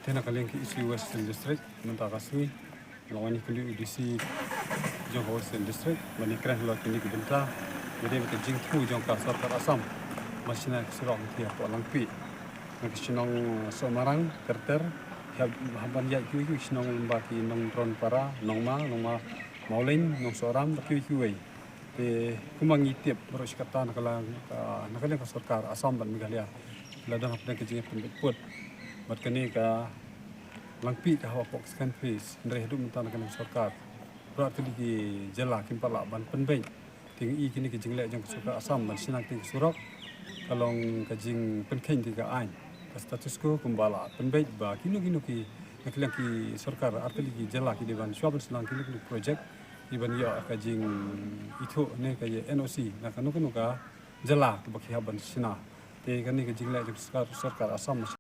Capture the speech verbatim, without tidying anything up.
Na ka liang ka E C Western District mynta ka sngi la wan ïakynduh u D C jong ka Western District ban ïakren halor kine ki bynta ba dei ka jingthmu jong ka sorkar Assam ban shna ki surok hapoh Langpih na ka shnong Sohmarang, Terter, hap ban ïaid kiwei kiwei ki shnong lyngba ki Nongdronpara, Nongma, Nongma Mawlein, Nongsohram bad kiwei kiwei. Te kumba ngi tip baroh shi katta na ka liang ka, na ka liang ka sorkar Assam bad Meghalaya la don hapdeng ka jingpynbeit pud bad kane ka Langpih ka hap hapoh ka second phase, hynrei haduh mynta na ka liang ka sorkar baroh tylli ki jylla kim pat lah ban pynbeit. Te ngi i kine ki jingleh jong ka sorkar Assam ban shna kine ki surok ka long ka jingpynkheiñ ïa ka aiñ, ka status quo kumba la pynbeit ba kino kino ki, na ka liang ki sorkar artylli ki jylla ki dei ban shuwa ban sdang kino kino project ki ban ïoh ka jingithuh ne ka N O C na kano kano ka jylla kaba ki hap ban shna. Te kane ka jingleh jong ka sorkar, sorkar Assam